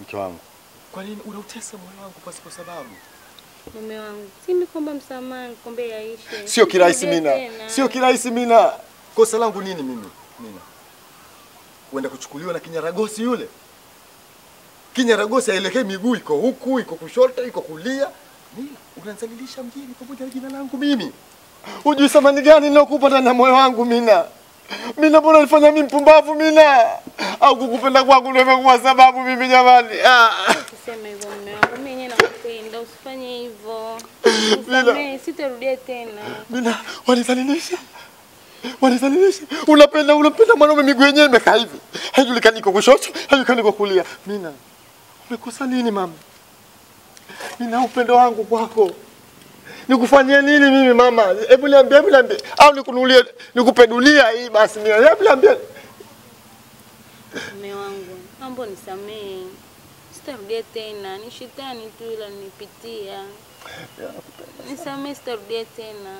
Mke wangu, kwa nini unautesa moyo wangu pasipo sababu? Mume wangu, si nikomba msamaha, nikombe yaishe. Sio kirahisi Mina. Sio kirahisi Mina. Kosa langu nini mimi? Mina. Uenda kuchukuliwa na kinyaragosi yule. Kinyaragosi aelekee miguu iko huku, iko kushoto, iko kulia. Mina, unanizalilisha mjini pamoja na jina langu mimi. Hujui thamani gani ninayokupa ndani ya moyo wangu Mina. Mina, mbona ulifanya mimi mpumbavu Mina? Au kukupenda kwangu ndio imekuwa sababu mimi jamani. Usiseme hivyo mume wangu. Mimi yenyewe nakupenda, usifanye hivyo. Nisamehe, sitarudia tena. Mina, wanizalilisha. Wanizalilisha. Unapenda mwanaume miguu yenyewe imekaa hivi. Haijulikani iko kushoto, haijulikani iko kulia. Mina, umekosa nini mama? Mina, upendo wangu kwako. Nikufanyie nini mimi mama? Hebu niambie, hebu niambie. Au nikununulie, nikupe dunia hii basi mimi. Hebu niambie. Mume wangu, naomba nisamehe. Sitarudia tena. Ni shetani tu ila nipitia. Nisamehe, sitarudia tena.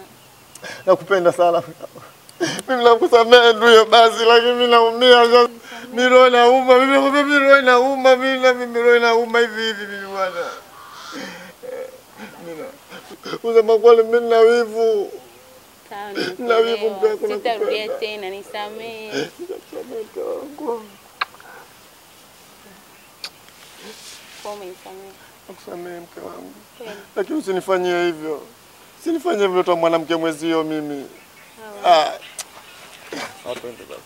Nakupenda sana. Mimi nakusamehe ndio basi, lakini mimi naumia. Mimi roho inauma, mimi roho inauma, mimi roho inauma hivi hivi mimi bwana. Mina, usema kweli mimi na wivu. Na wivu mpe kuna. Sitarudia tena, nisamehe. Nisamehe mke wangu. Nisamehe. Nakusamehe mke wangu. Lakini usinifanyie hivyo. Usinifanyie hivyo tu mwanamke mwezio mimi. Ah. Twende basi.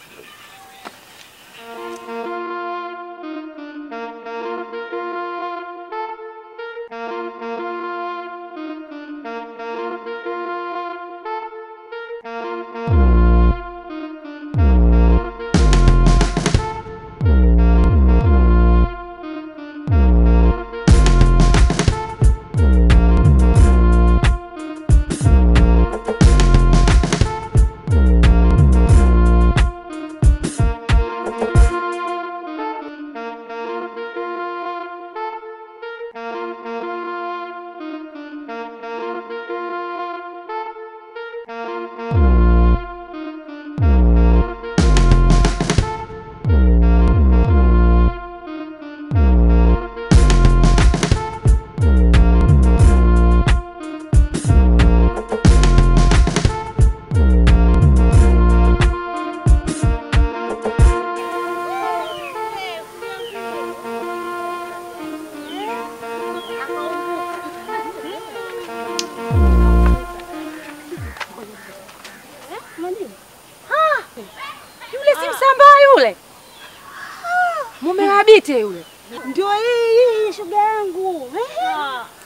Yule ndio hii shoga yangu.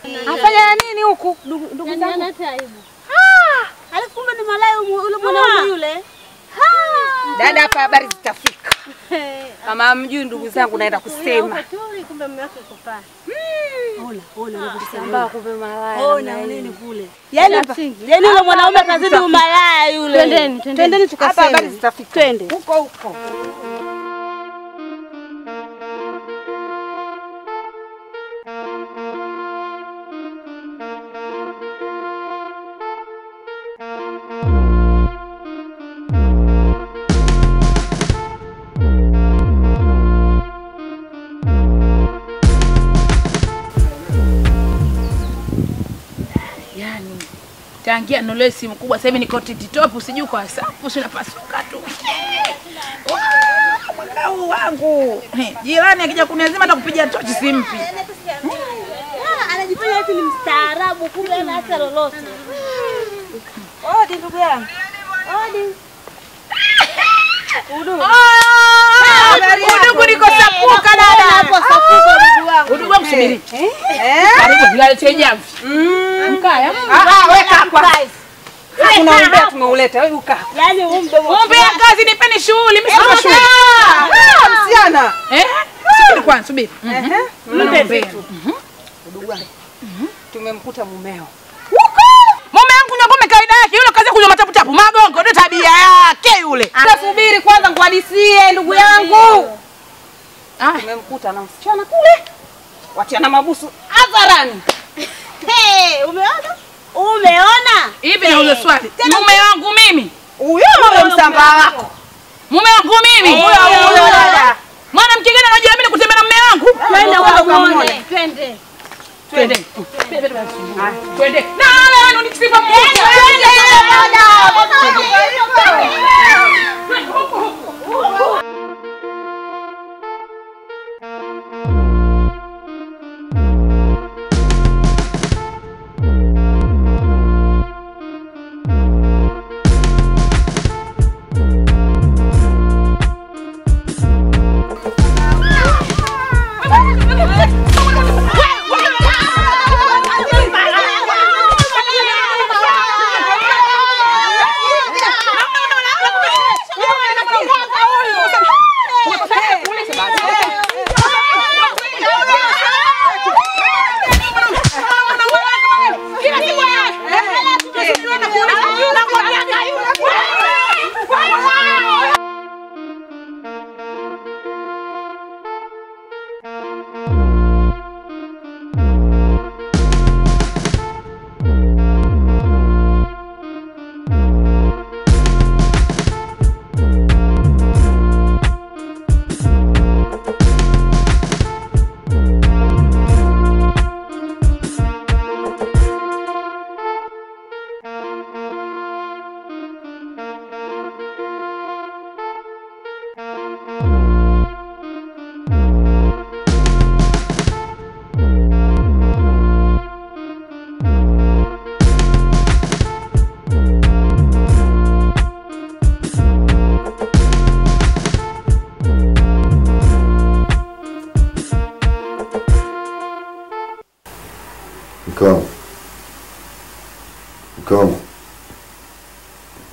Afanya nini huku ndugu zangu? Hata aibu. Alafu kumbe ni malaya yule mwanaume yule. Dada, hapa habari zitafika. Kama mjui ndugu zangu naenda kusema. Kumbe mume wake yuko pale. Ona, ona Msambaa kumbe malaya. Ona nini kule. Yaani yaani yule mwanaume kazidi umalaya yule. Twendeni, twendeni tukaseme. Hapa habari zitafika. Twende. Huko huko. Tangia nule simu kubwa sasa hivi niko titop sijui kwa safu sina pasuka tu. Mwaka huu wangu. Jirani akija kuniazima atakupiga tochi simpi. Anajifanya eti ni mstaarabu kumbe hana hata lolote. Odi ndugu yangu. Odi. Udugu. Udugu niko sapuka dada. Hapo sapuka ndugu wangu. Udugu wangu subiri. Karibu nilaletea jamvi. Mkaya. Weka kwa. Kuna umbea tumeuleta wewe ukaa. Yaani huu mdomo. Umbea kazi nipeni shughuli mimi sina shughuli. Msichana. Subiri kwanza subiri. Mpe vitu. Udugu wangu. Tumemkuta mumeo. Huko. Mume wangu nyangome kawaida yake yule kazi kunywa matapu tapu magongo ndio tabia yake yule. Subiri kwanza nikuhadisie ndugu yangu. Tumemkuta na msichana kule. Watiana mabusu hadharani. Hey, umeona? Umeona? Hivi nauliza swali. Mume wangu mimi. Huyo mume msambaa wako. Mume wangu mimi. Huyo huyo dada. Mwanamke gani anajua mimi kutembea na mume wangu? Twende wewe Twende. Twende. Na wale wenu nikisipa mmoja. Twende. Twende huko huko.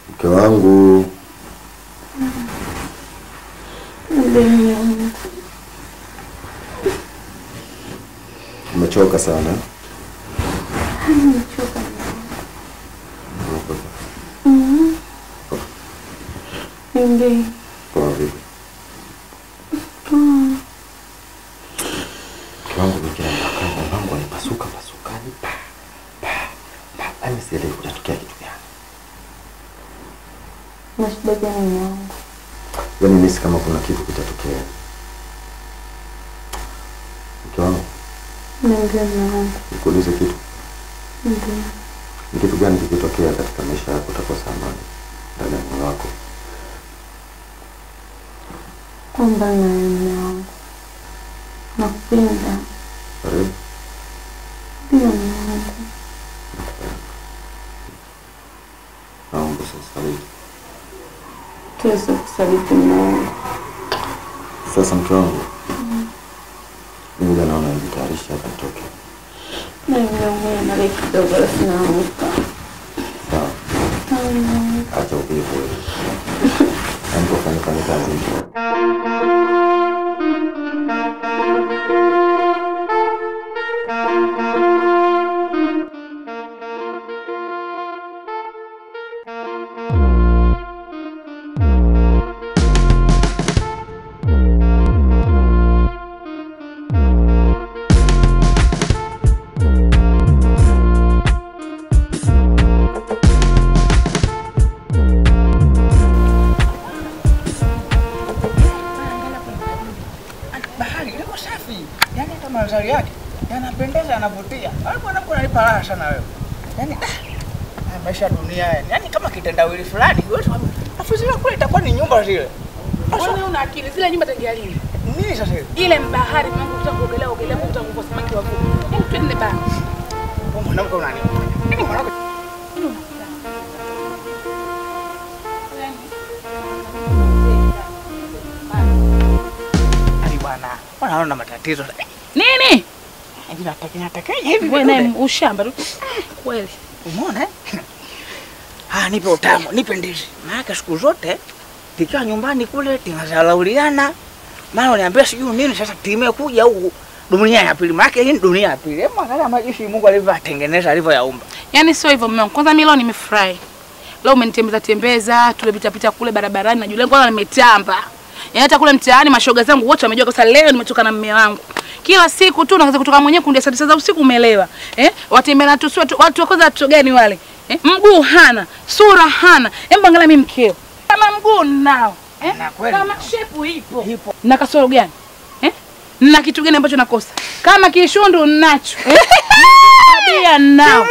Mke wangu. Umechoka sana? Nimechoka. Ndiyo. Poa vipi? Mke wangu nikiamka mlango alipasuka pasukani pa pa pa. Yaani sielewi kutatokea kitu gani. Na shida gani mwanangu? Yaani nihisi kama kuna kitu kitatokea. Mke wangu. Niambie mwanangu. Nikuulize kitu. Ndiyo. Ni kitu gani kikitokea katika maisha yako utakosa amani ndani ya moyo wako? Kwamba na mume wangu. Nakupenda. Karibu. Ndiyo mwanangu. Nakupenda. Naomba usinisaliti. Tuweze kusaliti mume. Sasa mke wangu. Mimi naona nijitayarishe hapa nitoke. Na nimeumia mara kidogo alafu naamka. Sawa. Acha uvivu wewe. Amka ufanye kazi. Mandhari yake yanapendeza, yanavutia. Hapo mwanamke unanipa raha sana wewe. Yaani maisha dunia yani kama kitendawili fulani. Wewe afu zile kule itakuwa ni nyumba zile. Wewe una akili zile nyumba tangia lini? Nini sasa hivi? Ile mbahari mwanangu kutaka kuogelea ogelea kutaka kuvua samaki wavu. Hebu twende bana. Wewe mwanamke unani? Yaani mwanamke Ali bwana, wanaona matatizo. Nini? Hivi nataka hivi. Wewe naye ushamba tu. Kweli. Umeona eh? Ah, nipe utamu, nipe ndizi. Maana siku zote tukiwa nyumbani kule tunazalauliana. Maana uniambia sijui nini sasa timekuja huku dunia ya pili. Maana hii ni dunia ya pili. Hebu angalia majeshi Mungu alivyotengeneza, alivyoyaumba. Yaani sio hivyo mume wangu. Kwanza mimi leo nimefurahi. Leo umenitembeza tembeza, tumepita pita kule barabarani na yule kwanza nimetamba. Yaani hata kule mtaani mashoga zangu wote wamejua kwa sababu leo nimetoka na mume wangu. Kila siku tu naanza kutoka mwenyewe kundi saa 9 za usiku umeelewa. Watembea tu watu wa kwanza watu gani wale? Mguu hana, sura hana. Hebu angalia mimi mkeo. Kama mguu nao. Kama shepu ipo. Na kasoro gani? Na kitu gani ambacho nakosa? Kama kishundu nacho. Tabia nao.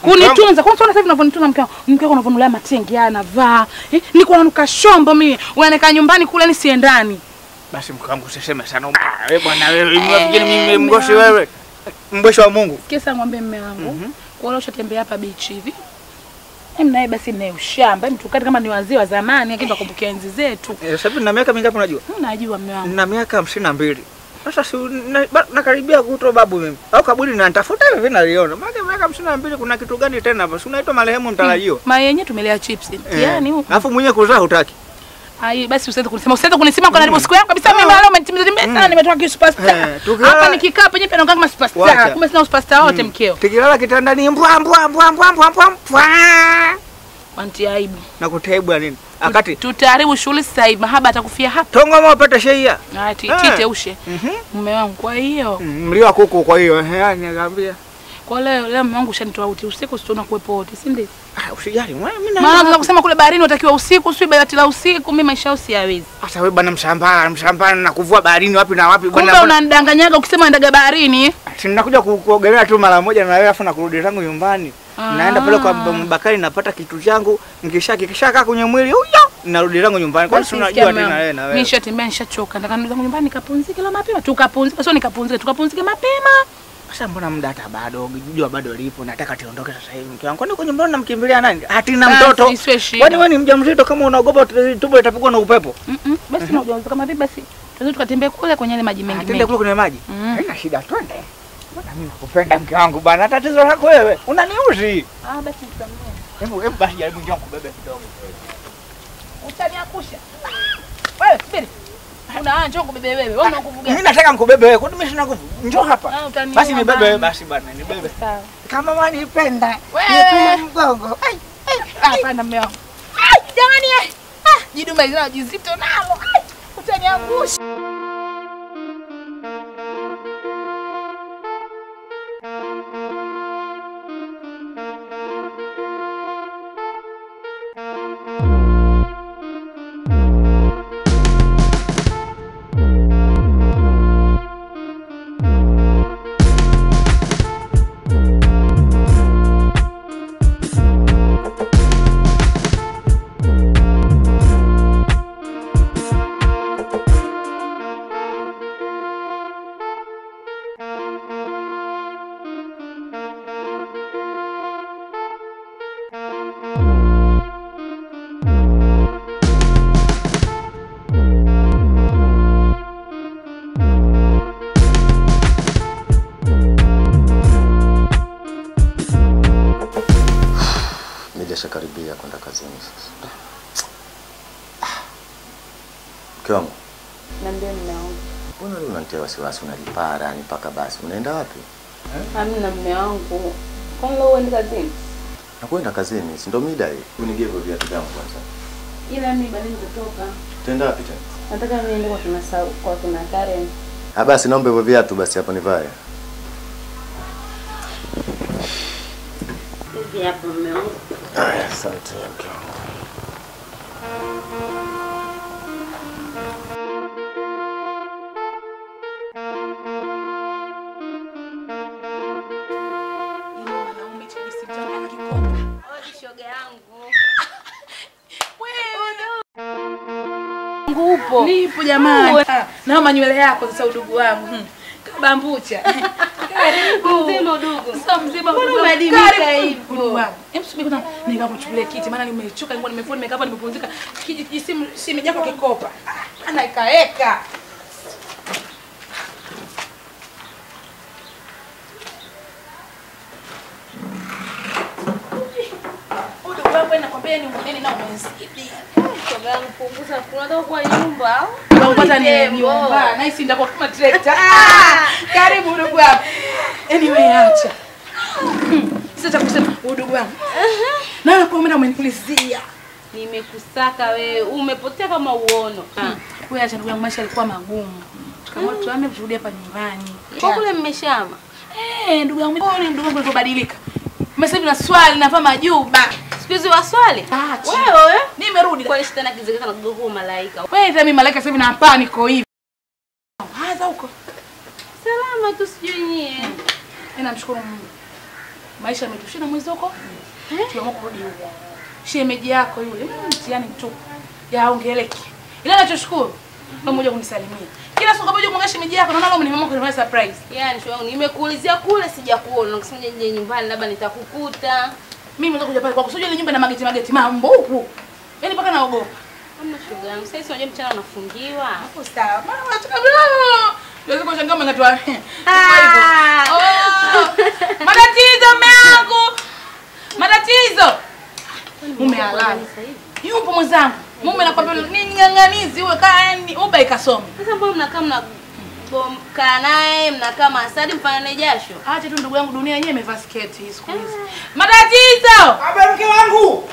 Kunitunza. Kwa nini sasa hivi unavyonitunza mke wangu? Mke wangu unavonulia matengi haya anavaa. Niko nanuka shombo mimi. Unanekaa nyumbani kule nisiendani. Basi mke wangu usiseme sana. Wewe bwana wewe, unafikiri mimi mgoshi wewe? Mbwesho wa Mungu. Sikia sasa mwambie mume wangu. Kwa leo ushatembea hapa beach hivi. Naye basi naye ushamba, mtukati kama ni wazee wa zamani, lakini tukumbukia enzi zetu. Sasa hivi nina miaka mingapi unajua? Najua mume wangu. Nina miaka 52. Sasa si nakaribia kutoa babu mimi. Au kaburi na nitafuta hivi naliona. Maana miaka 52 kuna kitu gani tena hapa? Si unaitwa marehemu mtarajiwa. Ma yenyewe tumelea chips. Yaani huko. Alafu mwenyewe kuzaa hutaki. Ai basi usianze kunisema. Usianze kunisema kwa nalipo siku yangu kabisa mimi leo umenitimiza sana nimetoka ki superstar. Hapa nikikaa penyewe pia naongea kama superstar. Kumbe sina superstar wote mkeo. Tukilala kitandani mbwa mbwa mbwa mbwa mbwa mbwa. Wanti aibu. Na kutaibu ya nini? Akati tutaharibu shughuli sasa hivi mahaba atakufia hapa. Tongo ama upate sheia. Ah tite ushe. Mume wangu kwa hiyo. Mlio wa kuku kwa hiyo. Yaani nikamwambia. Kwa leo leo mume wangu ushanitoa uti usiku sitaona kuwepo wote, si ndio? Ah usijali. Mimi na maana kusema kule baharini utakiwa usiku, si bahati la usiku, mimi maisha usiyawezi. Sasa wewe bwana mshambana na kuvua baharini wapi na wapi bwana. Kumbe unanidanganyaga ukisema endaga baharini. Si ninakuja kuogelea tu mara moja na wewe afu na kurudi zangu nyumbani. Naenda pale kwa Mbakari napata kitu changu, nikisha kwenye mwili huyo narudi zangu nyumbani. Kwa nini unajua tena wewe na wewe? Mimi nishatembea nishachoka. Nataka nirudi zangu nyumbani nikapumzike la mapema. Tukapumzike, sio nikapumzike, tukapumzike mapema. Sasa mbona muda hata bado, jua bado lipo, nataka tiondoke sasa hivi mke wangu. Kwani uko nyumbani unamkimbilia nani? Hatina mtoto. Kwani wewe ni mjamzito kama unaogopa tumbo litapigwa na upepo? Basi na ujauzito kama vipi basi? Tunaweza tukatembea kule kwenye ile maji mengi. Twende kule kwenye maji. Haina shida, twende. Mbona mimi nakupenda mke wangu bana, tatizo lako wewe. Unaniuzi. Ah basi nisamee. Hebu basi jaribu njoo nikubebe kidogo. Utaniakusha. Wewe subiri. Una njoo kubebe wewe. Wewe una nguvu gani? Mimi nataka nikubebe wewe. Kwani mimi sina nguvu? Njoo hapa. Basi nibebe wewe basi bwana, nibebe. Sawa. Kama wanipenda, nipende mgongo. Ai, hapana mume wangu. Ai, jamani eh. Ah, jidume lina jizito nalo. Ai, utaniangusha. Karibia kwenda kazini sasa. Mke wangu. Niambie mume wangu. Mbona leo unanitia wasiwasi unajipara yani mpaka basi. Unaenda wapi? Hamna mume wangu. Kwani leo uende kazini? Nakwenda kazini, si ndo mida hii. Unigie viatu vyangu kwanza. Ila mimi bado nitatoka. Tenda wapi tena? Nataka niende kwa kina Sau, kwa kina Karen. Ah basi naomba hivyo viatu basi hapo nivae. Hivi hapo mume wangu. Asante mke wangu. Upo. Nipo jamani. Na manywele yako sasa udugu wangu. Kabambucha. Karibu. Mzima udugu. Sasa mzima udugu. Mbona umeadimika hivyo? Hebu subiri kwanza nikakuchukulia kiti maana nimechoka, nilikuwa nimefua nimekaa hapa nimepumzika. Kijisimu simu yako kikopa. Ana ikaeka. Udugu wangu nakwambia ni mweneni na umezidi. Punguza unataka kwa nyumba au? Kwanza ni nyumba. Na hisi ndakuwa kama trekta. Karibu ndugu wangu. Anyway acha. Sasa cha kusema udugu wangu. Na kwa mimi umenipulizia. Nimekusaka wewe, umepotea kama uono. Wewe acha ndugu yangu, maisha yalikuwa magumu. Tukaamua tuame turudi hapa nyumbani. Kwa kule mmeshama. Ndugu yangu, wewe ndugu yangu ulipobadilika. Mimi sasa na swali navaa majuba. Siku hizi waswali? Wewe nimerudi. Kwa shetani kizekeka na kugogo malaika. Wewe mimi malaika sasa hivi na hapa niko hivi. Haza huko. Salama tu sijui nyie. Mimi namshukuru Mungu. Maisha yametushina mwezi huko. Tumeamua kurudi huko. Shemeji yako yule, mtihani mtupu. Yaongeleki. Ila nachoshukuru ndio mmoja kunisalimia. Kila siku kaboje kumwangalia shemeji yako naona leo mnimeamua kunifanya surprise. Yaani shoga yangu nimekuulizia kule sijakuona. Nikasema je nyumbani labda nitakukuta. Mimi naweza kuja pale kwa kusudi ile nyumba na mageti mageti mambo huku. Yaani mpaka naogopa. Hamna shoga yangu. Sasa unajua mchana unafungiwa. Hapo sawa. Maana unataka Unaweza kushangaa mnatoa. Oh! Matatizo mume wangu. Matatizo. Mume halali. Yupo mwenzangu. Mume nakwambia ni ng'ang'anizi uwe kaa yani uba ikasome. Sasa mbona mnakaa mnakaa naye mnakaa masadi mfanane jasho? Acha tu ndugu yangu dunia yenyewe imevaa sketi hii siku hizi. Matatizo. Habari mke wangu.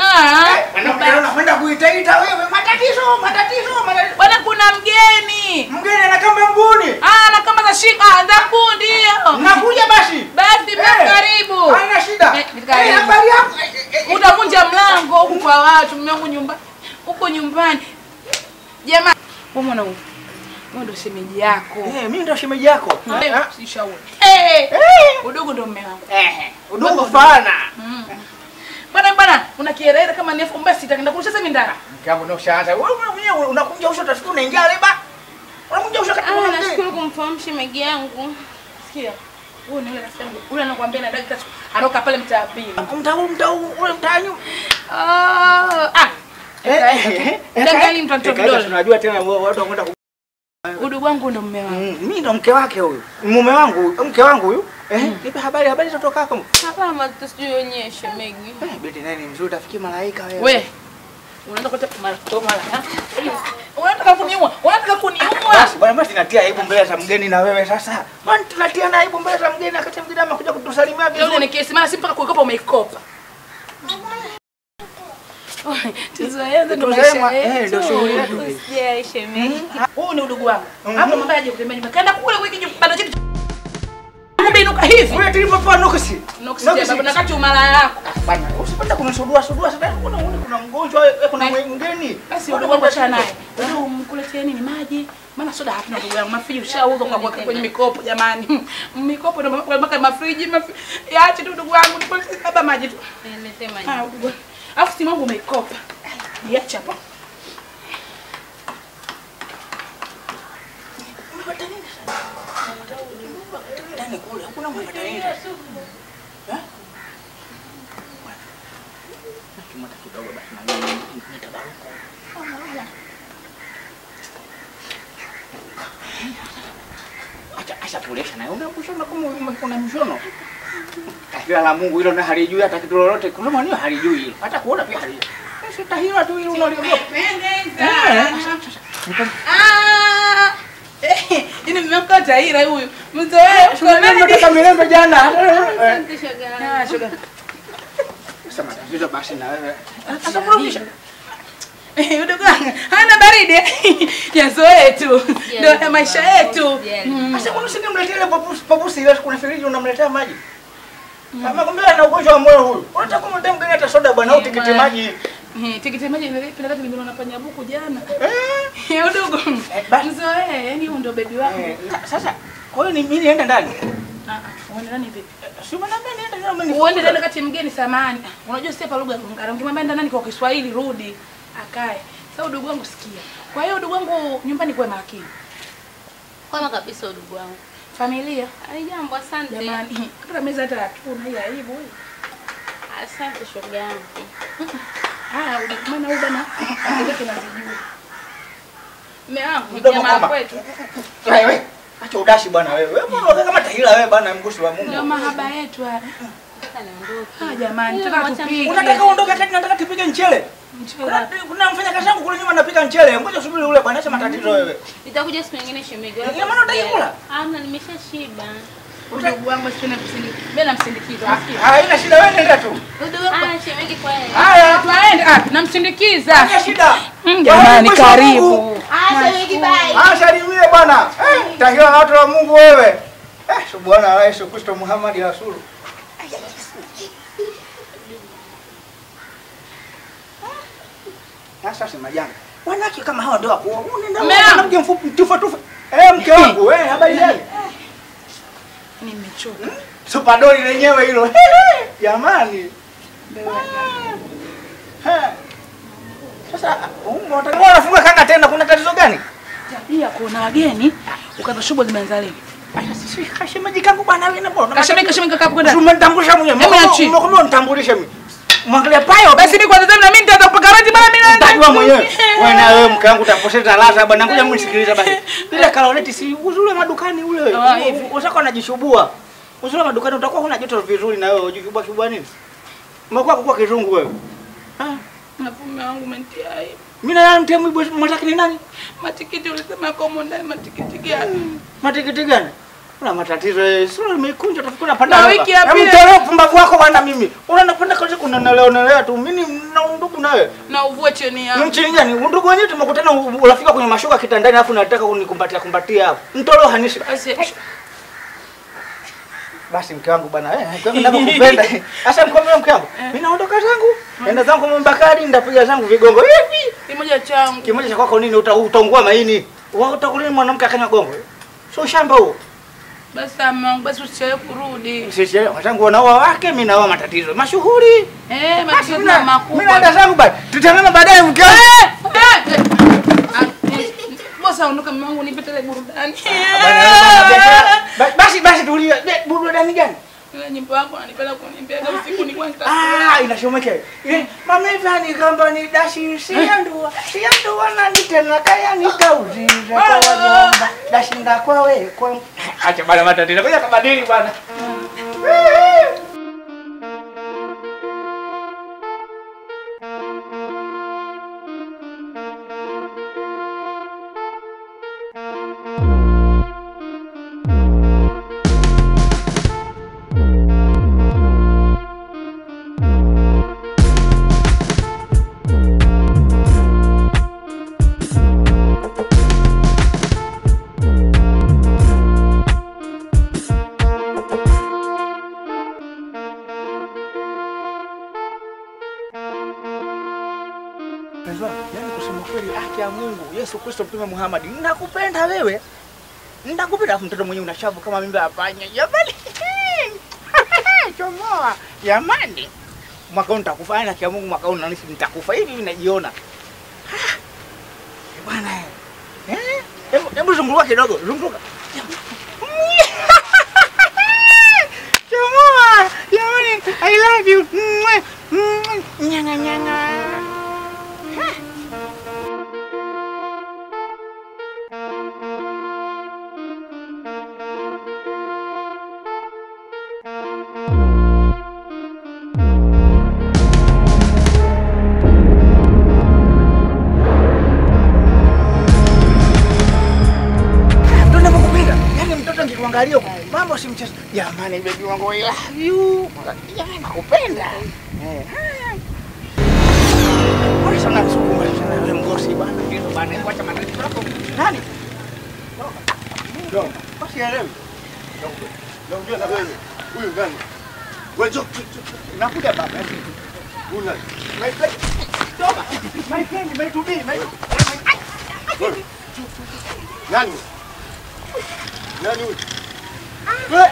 Unakwenda kuitaita wewe matatizo matatizo matatizo. Bwana kuna mgeni. Mgeni ana kamba mguuni. Ana kamba za shika za kundi hiyo. Nakuja basi. Basi karibu. Haina shida. Habari yako. Utavunja mlango huku kwa watu mume wangu nyumba. Uko nyumbani. Jamaa, wewe mwanangu. Wewe ndio shemeji yako. Mimi ndio shemeji yako. Usishauri. Udugu ndio mume wangu. Udugu fana. Bwana bwana, una kielele kama ni 1600 nitaenda kurusha sasa mindara. Mke wangu ndio ushaanza. Wewe mwenyewe unakunja uso utafikiri unaingia leba. Unakunja uso kati kuna mgeni. Nashukuru kumfahamu shemeji yangu. Sikia. Huyu ni yule rafiki yangu. Yule anakuambia na dakika anaoka pale mtaa pili. Mtaa ule mtaa nyuma. Dangali mtu anatoa vidole. Tunajua tena watu wanakwenda. Udugu wangu ndo mume wangu. Mimi ndo mke wake huyu. Mume wangu, mke wangu huyu. Nipe habari habari zitoka hapo. Hapana tusijui wenyewe shemegi. Binti naye ni mzuri utafikiri malaika wewe. We. Unaanza kuleta mara. Unataka kuniua? Unataka kuniua? Basi bwana basi natia aibu mbele za mgeni na wewe sasa. Bwana tunatia na aibu mbele za mgeni akati mgeni amekuja kutusalimia vizuri. Leo ni kesi maana si mpaka kuikopa umeikopa. Tuzoeanze ndo maisha yetu. Ndio shughuli yetu. Usijali shemeji. Huu ni udugu wangu. Hapo mambo yaje kutembea nyumba. Kaenda kule wiki bado chetu. Kumbe inuka hivi. Kule tulipokuwa nuksi. Nuksi baba na kati umala yako. Bwana usipende kunisudua sudua sasa kuna mgonjwa kuna mgeni. Basi udugu wangu acha naye. Wewe umkuletee nini maji? Maana soda hatuna ndugu yangu. Mafriji ushauza kwa kuweka kwenye mikopo jamani. Mikopo ndio mpaka mafriji yaache tu ndugu wangu. Nikuletee baba maji tu. Niletee maji. Ah udugu. Alafu simu yangu umeikopa. Niache hapo. Umepata nini sasa? Ndani kule hakuna umepata nini? Eh? Nakimata kidogo basi na mimi nitabaruku. Acha acha pulesha na unakushona kama kuna mshono. Tahira la Mungu hilo na halijui hata kitu lolote. Kuna maana halijui hilo. Hata kuona pia halijui. Sasa tahira tu hilo unaliogopa. Pendeza. Ah! Ini mmemka tahira huyu. Mzoee kwa nini unataka milembe jana? Asante shoga. Ah shoga. Sasa matatizo basi na wewe. Sasa mrudisha. Udogo wangu hana baridi. Yazoee tu. Ndio maisha yetu. Sasa mbona usingemletea ile papusi ile kuna friji unamletea maji? Kama kumbe ana ugonjwa wa moyo huyu. Unataka kumletea mgeni hata soda bwana au tikiti maji. Tikiti maji nilipi na kati nimeona panyabuku jana. Udogo. Mzoee, yani huyu ndio baby wangu. Sasa kwa hiyo ni mimi nienda ndani. Uende ndani vipi? Si unaniambia niende ndani. Uende ndani kati mgeni samani. Unajua si hapa lugha ya Kiingereza. Ungemwambia nenda ndani kwa Kiswahili rudi akae. Sasa udugu wangu sikia. Kwa hiyo udugu wangu nyumbani kwa makini. Kwema kabisa udugu wangu. Familia. Haijambo asante. Jamani, hata meza hata hatuna hii aibu hii. Asante shoga yangu. Ah, maana huyu bwana ndio tunazijua. Mume wangu jamaa kwetu. Wewe, acha udashi bwana wewe. Wewe mbona kama tahira wewe bwana mgushi wa Mungu. Ndio mahaba yetu haya. Nataka niondoke. Ah jamani, nataka tupike. Unataka uondoke kati nataka tupike mchele. Kuna mfanya kazi yangu kule nyuma anapika mchele. Ngoja subiri ule bwana, acha matatizo wewe. Nitakuja siku nyingine shemegi. Ina maana unataka kula? Hamna, nimeshashiba. Udugu wangu sio nakusindikiza. Mimi namsindikiza. Ah, haina shida wewe nenda tu. Udugu wangu. Ah, shemegi kwa yeye. Haya, tuende. Ah, namsindikiza. Haina shida. Jamani karibu. Ah, shemegi bye. Ah, salimie bwana. Tahira na watu wa Mungu wewe. Subhana Allah Yesu Kristo Muhammad Rasulu. Sasa si majanga. Wanawake kama hawa ndio wako. Unaenda mwanamke mfupi tufa tufa. Mke wangu, habari gani? Nimechoka. Super doli lenyewe hilo. Jamani. Sasa unataka unafunga kanga tena, kuna tatizo gani? Tabia kuona wageni ukaza shughuli zimeanza leo. Sisi kashemeji kangu bwana wewe na bwana. Kashemeji kaka hapo kwenda. Umenitambulisha mwenyewe. Umekwambia unitambulishe mimi. Mwangalia payo. Basi mimi kwanza na mimi nitaanza kupaka rangi bwana mimi na. Utajua mwenyewe. Wewe na wewe mke wangu utapoteza ladha bwana. Ngoja mimi nisikilize basi. Ile kaloleti si uzuri madukani ule. Usako unajishubua. Uzuri madukani utakuwa huna joto vizuri na wewe unajishubua shubua nini? Umekuwa kwa kizungu wewe. Ah, na mume wangu umenitia aibu. Mimi na nani mtemu mtaki ni nani? Matikiti ulisema kwa ndani matikiti gani? Matikiti gani? Una matatizo eh, sura imekunja utafikiri unapanda. Na wiki ya pili. Mtolee pumbavu wako bwana mimi. Unanapanda kazi kunanelewa tu. Mimi na undugu na wewe. Na uvue cheni yangu. Mcheni gani? Undugu wenyewe tumekutana urafiki kwenye mashuka kitandani alafu unataka kunikumbatia kumbatia hapo. Mtolee hanishi. Basi mke wangu bwana, mke wangu ninakupenda. Sasa mke wangu, mimi naondoka zangu. Nenda zangu Mbakari, ndapiga zangu vigongo hivi. Kimoja changu. Kimoja cha kwako nini utaungua maini? Wewe utakulini mwanamke akanywa gongo. Sio shamba huo. Basi mama, basi usichelewe kurudi. Usichelewe. Wazangu wanaoa wake, mimi naoa matatizo. Mashughuli. Matatizo makubwa. Mimi naenda zangu bwana. Tutaonana baadaye mke wangu. Bosa ondoka mume wangu nipe tele burudani. Basi basi tulia. Burudani gani? Ile nyimbo yako ananipenda kuniambia usiku ni kwanza. Inashomeka. Ile mama Ivani kamba ni dashi siandua. Siandua na nitena kaya nikauziza kwa wajomba. Dashinda kwa wewe kwa. Acha bana matatizo. Ngoja kabadili bwana. Yaani kusema kweli haki ya Mungu, Yesu Kristo Mtume Muhammad, ninakupenda wewe. Ninakupenda afu mtoto mwenyewe unashavu kama mimba ya panya. Jamani. Chomoa. Jamani. Mwaka huu nitakufa, haki ya Mungu mwaka huu nani nitakufa. Hivi hivi najiona. Bwana. Hebu zunguka kidogo, zunguka. Chomoa. Jamani, I love you. Nyanga nyanga. Angalia mambo si mchezo. Jamani baby wangu I love you. Jamani nakupenda. Mbona sana nisukuma sana wewe mgosi bwana. Ndio bwana acha matatizo yako. Nani? Ndio. Basi elewi. Naongea na wewe. Huyu nani? Wewe njoo. Nakuja baba. Huyu nani? My friend. Toba. My friend, my to be, my. Nani? Nani huyu? Wewe.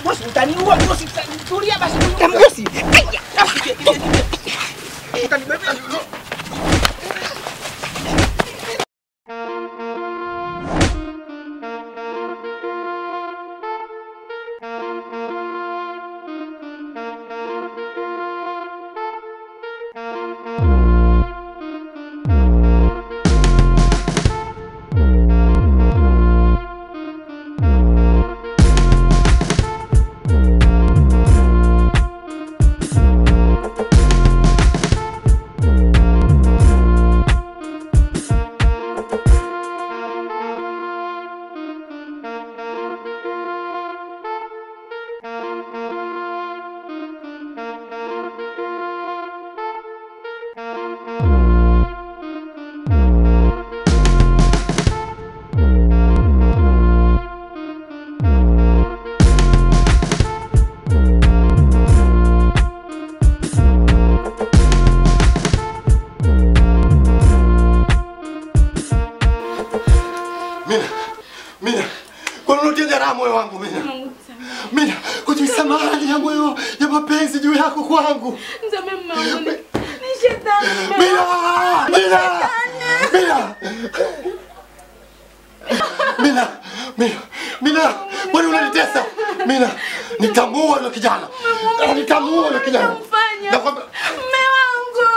Bosi utaniua, bosi tulia basi. Mgosi. Utanibeba. Unanipa moyo wangu Mina. Mina, hujui samani ya moyo ya mapenzi juu yako kwangu. Nisamehe mume wangu. Ni shetani. Mina! Mina! Mina! Mina! Mina! Mina! Mbona unanitesa? Mina, nitamuua yule kijana. Nitamuua yule kijana. Nakwambia mume wangu.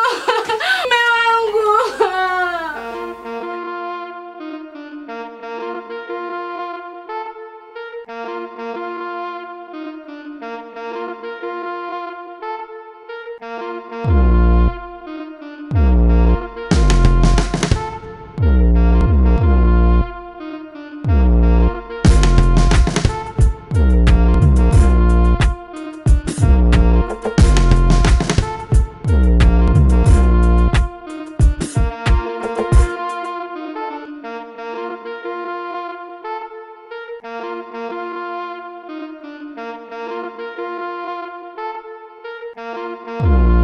Mume wangu. Thank you.